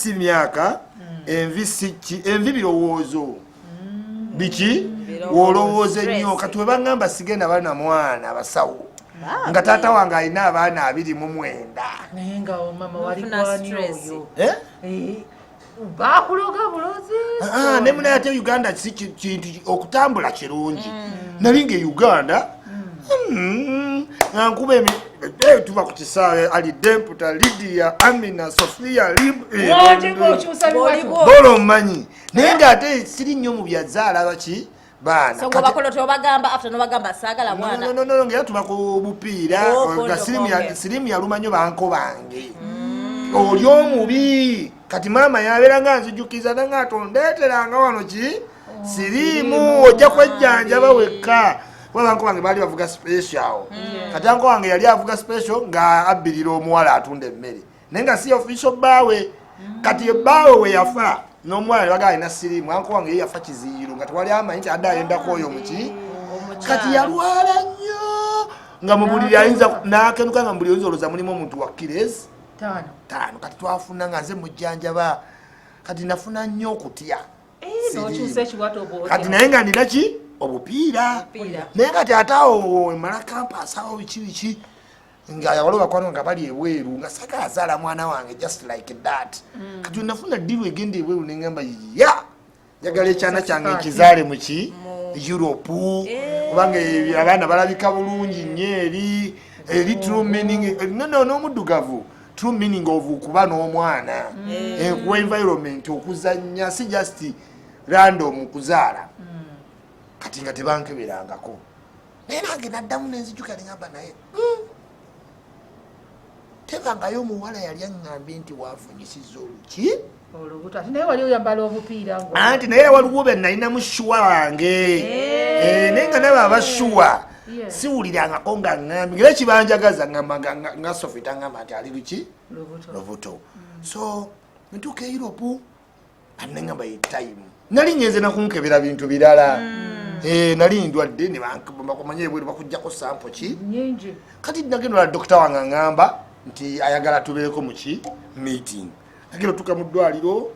Si myaka, envi si ki, envi birowoozo biki. Birowoozo, Wolowooza ennyo. Stress. Kati webangamba sigenda bana mwana, abasawo, nga taata wange alina abaana 29. Naye nga mama wali Nofuna kwani stress. oyo? Eh? Eh, bakuloga bulozi. Ah, ne munaye ate Uganda si kintu okutambula kirungi. Nali nga e Uganda, nga nkuba tuva ku kisaawe, Alidemputa, Lidia, Amina, Sofia, Wangi ng'okyusa biwato. Bola omumanyi, naye ngaate siri nnyo mu byazaala baki baana. So ngobakola tobagamba, after nobagamba saagala mwana. No, no, no, ngera tuba ku bupiira. Oh, nga kondo, konge. Sirimu yaluma nnyo banko bange, oli omubi. Kati maama yabeera nga nzijukiza nanga tondeeteranga wano ki siriimu, ojja kwejjanjaba wekka, kuba banko bange baali bavuga special. Kati anko wange yali avuga special nga abbirira omuwala atunda emmere, naye nga si official bbaawe. Kati ebbaawe we yafa n'omuwala ne bagamba alina siriimu, anko wange ye yafa kiziyiro nga tewali amanyi nti adde ayendako oyo muki. Kati yalwala nnyo nga mu buliri ayinza n'akenuka, nga mu buliri oyinza olowooza mulimu omuntu wa kires 5. 5. Kati twafuna nga nze mujjanjaba, kati nafuna nnyo okutya Eh, n'okyusa ekiwato bw'otya. Kati naye nga nina ki obupiira. Obupiira. Naye kati ate awo mala campus awo biki biki, nga waliwo bakwano nga bali ebweru, nga sagala azaala mwana wange just like that. Kati nafuna deal egenda ebweru, nengamba ya njagala ekyana kyange nkizaale muki Europe, kubanga ebyo abaana balabika bulungi nnyo eri true meaning, no, n'omuddugavu, true meaning of okuba n'omwana, kuwa environment okuzannya, si just random kuzaala. Kati nga tebankeberangako, naye nange naddamu nenzijuka nengamba naye, tebangayo omuwala yali aŋŋambye nti wafunyisiza oluki. Olubuto, ate naye wali oyambala obupiira Anti naye waliwo be nalinamu sure wange. Eh, naye nga nabo aba sure siwulirangako nga ŋŋambye, era kibanjagaza ngamba nga Sofi taŋŋamba nti ali luki. Lubuto. Lubuto. So ntuuka e Europe anengamba ye time nali ngenze nakunkebera bintu birala. Eh, nali ndwadde ne bakumanya ebweru bakuggyako sample ki nyingi. Kati nagenda ola dokita wange aŋŋamba nti ayagala tubeereko muki meeting. Nagenda otuuka mu ddwaliro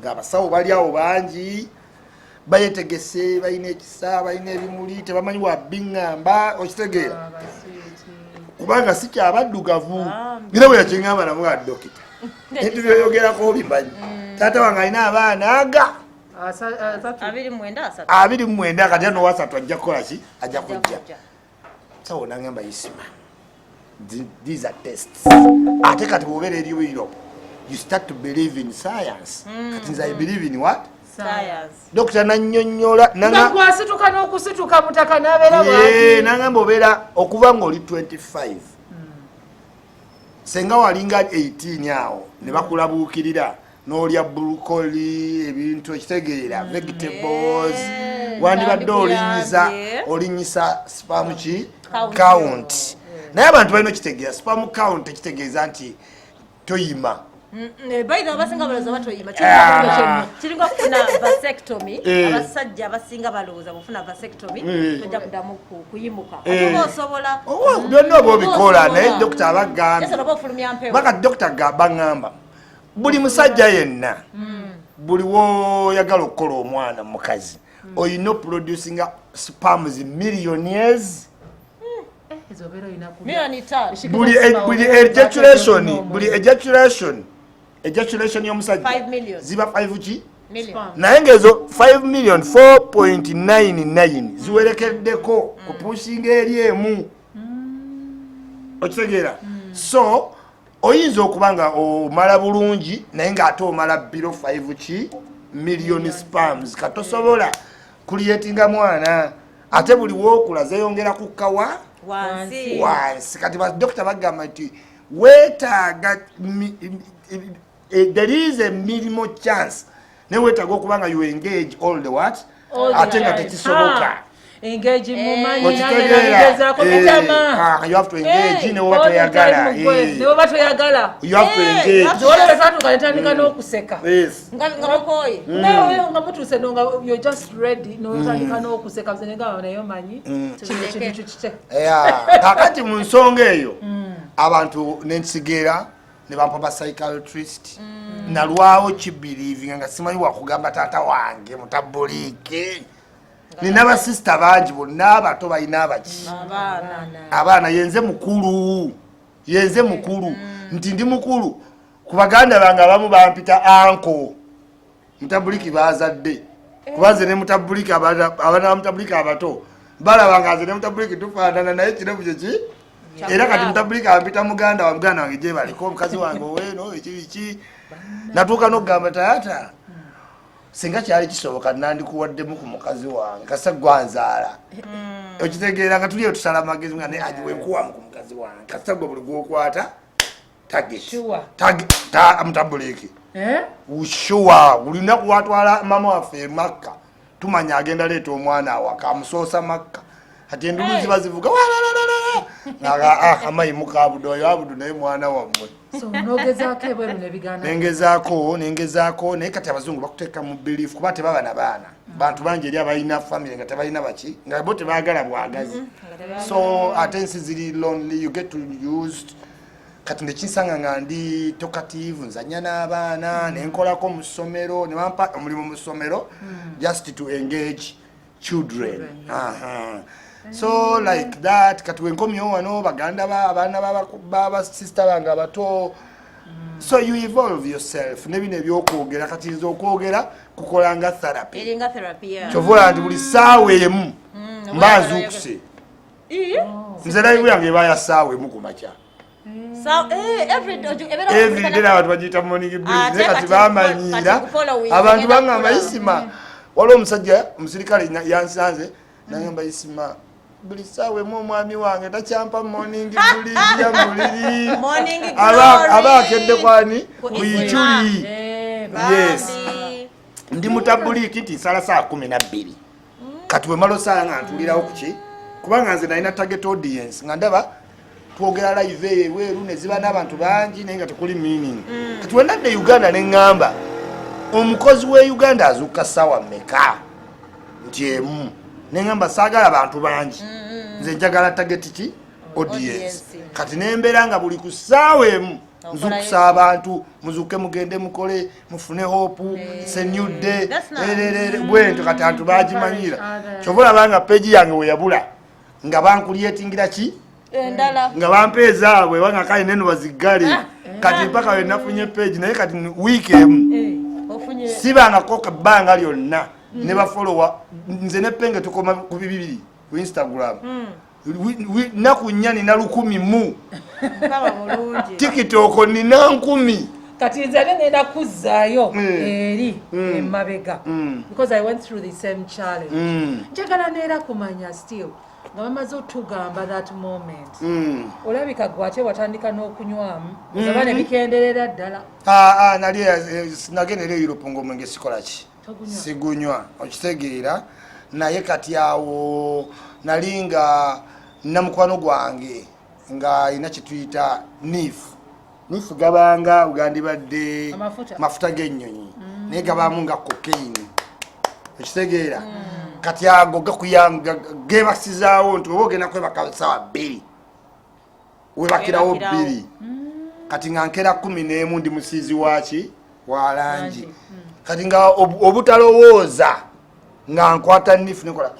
ng'abasawo bali awo bangi bayetegese, balina ekisa, balina ebimuli, tebamanyi wabiŋŋamba, okitegeera? Abasiiti. Kubanga si kyabaddugavu. Era bwe yakiŋŋamba namuga, "Dokita, ebintu byoyogerako obimanyi? Taata wange alina abaana aga 30. 29, 30. 29, kati nowasatu ajja kukola ki, ajja kujja." Kujja. Sawo nangamba, "Isima, these are tests." Ate kati bwobeera eri Europe, you start to believe in science. Kati nze I believe in what? Science. Dokita nanyonyola. Nga gwasituka n'okusituka mutaka n'abeera bwati. Nangamba obeera okuva ngaoli 25, senga walinga 18 awo ne bakulabuukirira n'olya broccoli, ebintu ekitegeera, vegetables, wandibadde olinyisa Bandikuyambye. olinyisa sperm ki Count. count. Naye abantu balina okitegeera, sperm count ekitegeeza nti toyima. Baina abasinga balowooza batoyima. Ah. Kiringa okufuna vasectomy. Abasajja abasinga balowooza bwofuna vasectomy tojja kuddamu kuyimuka. Ate oba osobola. Oba byonna oba obikola. Oba Naye osobola. dokita abagambye Just oba ofulumya mpewo. Baka dokita baŋŋamba buli musajja yenna, buli woyagala okukola omwana mukazi, olina oproducinga sperms millionaires. Ezo obeera olina kulya. 5 million. Buli ejaculation y'omusajja 5 million. ziba 5 ki Million. Naye ngaezo 5 million 4.99 ziwerekeddeko kupushinga eri emu, okitegeera? So oyinza okuba nga omala bulungi, naye ngaate omala biro 5 ki million sperms, katosobola kuliyetinga mwana. Ate buli wookula zeyongera kukkawa wansi. Wansi. Kati badokita bagamba nti weetaaga there is a minimal chance, naye weetaaga okuba nga you engage all the what, All the ate nga time. tekisoboka. Ah, engage mumanyi. Okitegeera? Nange Eh, bitama. ah, you have to engage ne woba toyagala. Newoba toyagala. You have to engage. Waliwo twatuuka netandika n'okuseka. Nga mukooye. Nawe nga mutuuse no nga you're just ready notandika n'okuseka, nze negamba naye omanyi kino kintu kikite. Yeah. Kakati mu nsonga eyo abantu nensigeera Ne bampa ba psychiatrist. Nalwawo kibelievinga nga simanyi wakugamba taata wange mutabuliike. Nina basisita bangi, bonna abato balina abaki? Abaana. Abaana. Yenze mukulu, yenze mukulu, nti ndi mukulu ku baganda bange. Abamu bampita uncle. Mutabuliki bazadde, kuba nze ne mutabuliki, abaana ba mutabuliki abato balaba nga nze ne mutabuliki tufaanana, naye kirevu kyeki era kati mutabuliki ampita muganda wa muganda wange gyebaliko omukazi wange oweeno ekibiki. Natuuka n'okugamba, "Taata, singa kyali kisoboka nandikuwaddemu ku mukazi wange, kasa gwanzaala." Okitegeera nga tuli tusala amagezi nga naye agiwe nkuwamu ku mukazi wange, kasita gwe buli gwokwata target. Sure. Mutabuliki. Eh? Sure, buli lunaku watwala mama waffe e Makka, tumanya agenda leeta omwana awaka, amusoosa Makka. Kati endulu ziba zivuga walalala, ah, amayimuka Abudu oyo, Abudu naye mwana wammwe. So nogezaako ebweru nebigaana? Nengezaako, nengezaako, naye kati abazungu bakuteeka mu belief, kuba tebaba na baana. Bantu bangi eri abalina family nga tebalina baki, nga bo tebaagala bwagazi. So ate ensi ziri lonely, you get to used. Kati nekinsanga nga ndi talkative, nzanya n'abaana, nenkolako mu ssomero, ne bampa omulimu mu ssomero just to engage children. Aha. So like that, kati wenkomyewo wano, baganda ba abaana babasista bange abato. So you evolve yourself nebino ebyokwogera. Kati nze okwogera kukola nga therapy. Eringa therapy, yeah. Kyova olaba nti buli ssaawa emu mba nzuukuse. Nze live yange eba ya ssaawa 1 ku makya. So, every day, ebeera every day abantu bagiyita morning breeze. Ate naye kati bamanyiira. Kati nkufollowing, abantu ngenda baŋŋamba, kulaba. "Isima." Waliwo omusajja omusirikale yansanze nagamba, "Isima, buli ssaawa 1 omwami wange takyampa morning breeze ya muliri." Morning Aba glory. Aba akedde kwani? Ku Ku Isima. ichuli. Yes. Bambi. Ndi mutabuliiki nti nsala saa 12. Kati wemala osala nga ntulirawo kuki, kubanga nze nalina target audience nga ndaba twogera live eyo ebweru neziba n'abantu bangi, naye nga tekuli meaning. Kati wenadde Uganda neŋŋamba, omukozi we Uganda azuuka ssaawa mmeka? Nti 1. Neŋŋamba saagala bantu bangi, nze njagala target ki? Audience. Audience. Kati nembeera nga buli ku ssaawa 1 nzukusa abantu, muzuuke mugende mukole, mufune hope, it's a new day. That's nice. Ererere, bwentyo. Kati antu bagimanyira. Encourage others. Kyova olaba nga page yange weyabula nga bankulyetingira ki? Endala. Nga bampa ezaabwe, banga kale neno baziggale. Kati mpaka we nafunye page, naye kati wiiki 1 Ofunye. sibangako ebbanga lyonna ne bafollowa. Nze ne Penge tukoma ku 200 ku Instagram. Naku 4 nina 1000 mu. Mukama mulungi. TikTok nina 1000. Kati nze ate ngenda kuzzaayo eri emabega, because I went through the same challenge. Njagala neera kumanya, still nga bamaze otugamba that moment, olabika gwe ate watandika n'okunywamu oba ne bikenderera ddala? Ah, ah, nali nagenda eri Europe ngaomwenge sikola ki? Togunywa. Sigunywa, okitegeera? Naye kati awo nali nga namukwano gwange nga alina kyetuyita nif. Nif gabanga ugandibadde Amafuta. mafuta g'ennyonyi, naye gabaamu nga cocaine, okitegeera? Kati ago gakuyanga gebasizaawo nti oba ogenda kwebaka sawa 2, webakirawo. Webakirawo. 2. Kati nga nkera 11, ndi musiizi waki? Wa langi. Kati nga obutalowooza nga nkwata nifu nenkola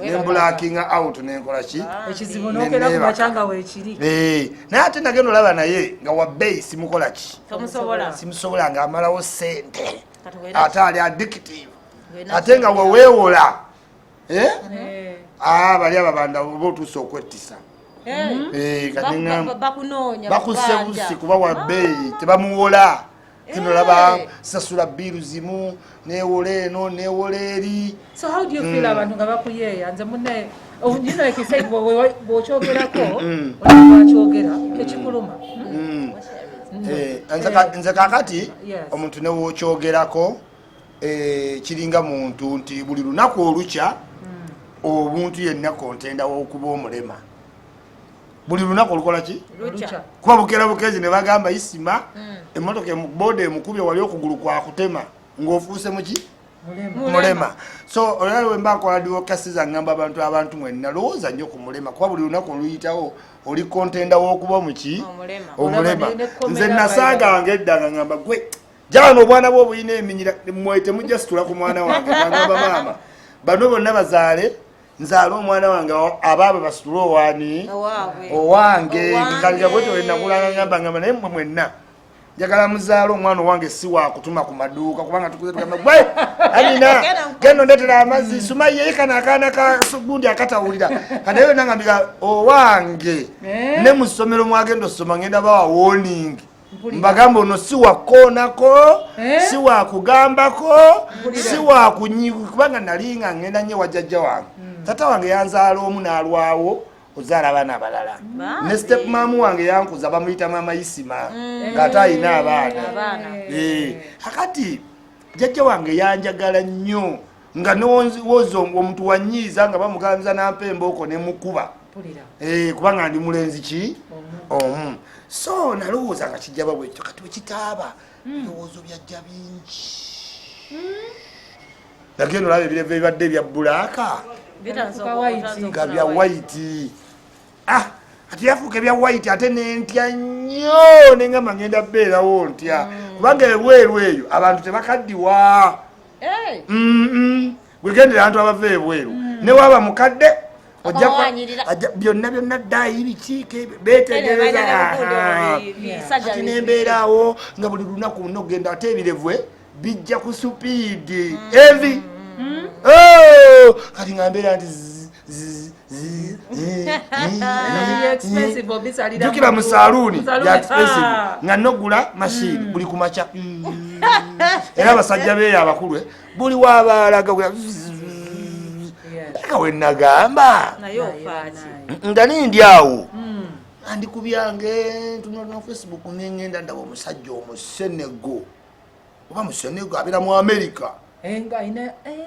nembulackinga out, nenkola ki? Ekizibu nokera ku Neneebaka. makya nga weekiri. Eh, naye ate nagenda olaba naye nga wa bbeeyi, simukola ki? Tomusobola. Simusobola, nga amalawo sente. Kati wena Ate ali addictive. Wena Ate nga weweewola, eh? Eh. Ah, bali ababanda oba otuuse okwettisa. Eh. Eh, kati Bakunoonya. Bakuse bakubanja. busi kuba wa bbeeyi, tebamuwola. Tinolaba sasula biiru zimu, newola eno, newola eri. So how do you feel abantu nga bakuyeeya? Nze munne, oh, you know, like you said, bw'okyogerako olwakyogera tekikuluma. Eh, nze kakati omuntu newokyogerako, kiringa muntu nti buli lunaku olukya omuntu yenna kontenda wokuba omulema buli lunaku olukola ki? Lukya. Kuba bukera bukezi ne bagamba, "Isima, emotoka boda emukubye wali okugulu kwakutema," ng'ofuuse muki? Mulema. So olwali wemba nkola advocacy zangamba abantu mwenna lowooza nnyo ku mulema, kuba buli lunaku oluyitawo oli kontenda w'okuba muki omulema. Nze nasanga ngedda nga ngamba gwe jano obwana bwo obulina eminyira mmwe temujja situla ku mwana wange. Ngamba maama bano bonna bazaale, nzaale omwana wange abaabwe basitule owani owange. Nkalira bwetyo bwe nakulanga ngamba ngamba naye mmwe mwenna njagala muzaale omwana owange si wakutuma ku maduuka, kubanga tukuze tugamba gwe Amina genda ondetera amazzi Sumaye kana akaana ka gundi akatawulira. Kati naye nangambira owange ne mu ssomero mwagenda osoma ngenda bawa warning, mbagamba ono si wakoonako, si wakugambako, si wakunyi, kubanga nali nga ngenda nnyo wa jjajja wange. Tata wange yanzaala omu n'alwawo ozaala abaana abalala, ne step maamu wange yankuza bamuyita maama Isima, ng'ate ayina abaana. Akati jjajja wange yanjagala nnyo, nga newoza omuntu wanyiiza nga bamugambiza nampa embooko nemukuba, kubanga ndi mulenzi ki omu. So nalowooza nga kijjaba bwekyo, kati wekitaaba ebirowoozo byajja bingi. Nagenda olaba ebirevu ebibadde ebya black nga bya white, ati yafuuka ebya white, ate nentya nnyo nengamba ngenda beerawo ntya, kubanga ebweru eyo abantu tebakaddiwa. Gwegendera abantu abava ebweru newaba mukadde byonna byonna ddayi bikiike betegereza. Kati nembeeraawo nga buli lunaku nogenda ate ebirevu bijja ku speed envi. Kati nga mbeera nti jukira mu saluuni ya expensive nga nogula mashini buli kumakya, era abasajja beeyo abakulu buli wabaalaga aka wenagamba nga nindi awo andi ku byange ntunula Facebook nengenda ndaba omusajja omusenego oba musenego abeera mu America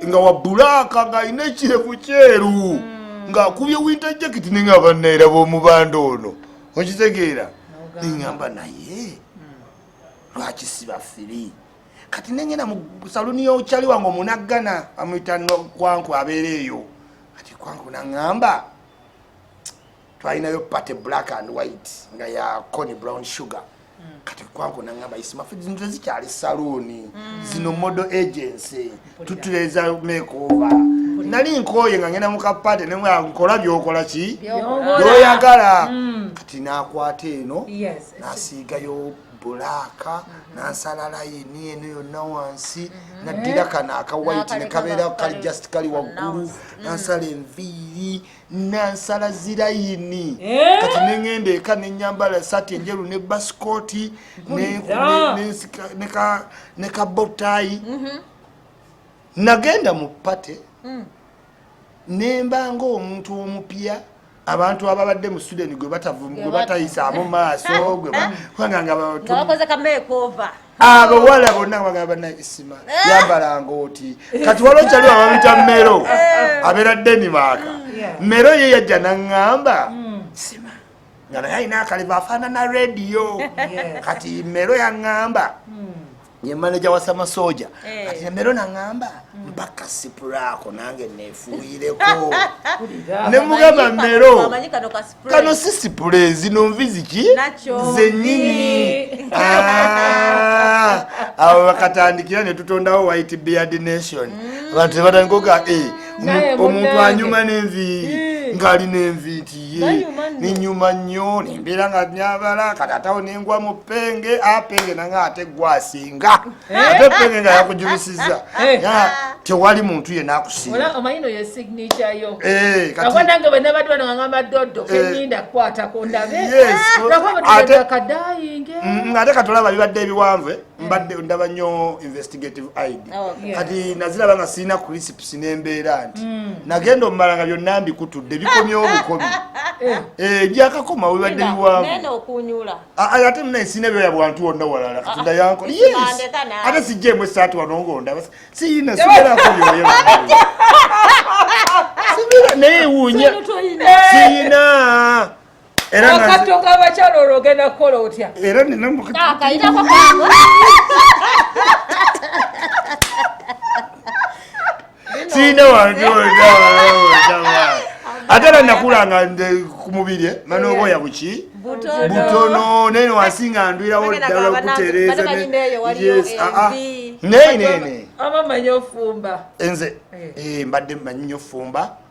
nga wa black ng'alina ekirevu kyeru ng'akubye winter jacket, nenga bannaera b'omubanda ono okitegeera, neŋŋamba naye lwaki siba free? Kati nengenda mu saluni y'okyali wange omunaggana amuyita Kwanku abeera eyo. Kati Kwanku naŋŋamba twalinayo party black and white nga ya Connie Brown Sugar. Kati Kwanku naŋŋamba, "Isima, zino tezikyali saluuni, zino model agency, tutuleeza makeover." Nali nkooye nga ngenda mu ka party nkola byokola ki byoyagala. Kati nakwata eno nasiigayo black, nansala layini eno yonna wansi, naddira kano aka white nekabeera kali just kali waggulu, nansala enviiri, nansala zirayini. Kati neŋŋenda eka nenyambala saati enjeru ne basikooti ne ka bow tie. Nagenda mu party nembanga omuntu omupya, abantu ababadde mu student gwe batayisaamu maaso kubanga nga abawala bonna bagamba Isima yambalanga oti. Kati waliwo kyali abamuyita Mero abeera Denmark. Mero ye yajja naŋŋamba, "Sima," nga naye alina akalevu afaanana rediyo. Kati Mero yaŋŋamba, ye manager wa Samasoja. Kati Mero naŋŋamba, "Mpaka spray ako nange nefuuyireko." Ne mugamba, "Mero, kano si spray, zino nvi ziki zennyini." Awo bakatandikira ne tutondawo White Beard Nation. Abantu tebatandika, omuntu anyuma n'enviiri ng'alina envi nti ye ninyuma nnyo nembeera nga nyabala. Kati atawo nengwa mu penge apenge nange ate gwasinga ate penge nga yakujubisiza tewali muntu yenna akusinga. Omanyi no ye signature yo. Nange bwe nabadde wano nga ngamba dodo keninda kukwatako ndabe kadayinge. Ate katolaba bibadde ebiwanvu, mbadde ndaba nnyo investigative id. Kati naziraba nga sirina crisps nembeera nti nagenda omumala nga byonna mbikutudde bikomyewo bukomi byakakoma webadde biwanvu. Ate munaye sirina byoya bwantu wonna walala. Katonda yankola, yes, ate sijjeemu esaati wano ngondaba siyina siberako byoya naye wuunya siyina. Era akatto k'abakyala olwo ogenda kukola otya? Era nina akayitako. Ate era nakulanga ku mubiri, eh, mana obwoya buki Butono. Butono, naye wansi nga ndwirawo Bagenda ddala gamba okutereeza. Bane manyi eyo waliyo Yes, ah, ah. envi. Naye nene Ama manyi ofumba? Nze Eh. eh, mbadde mmanyi nnyo ofumba.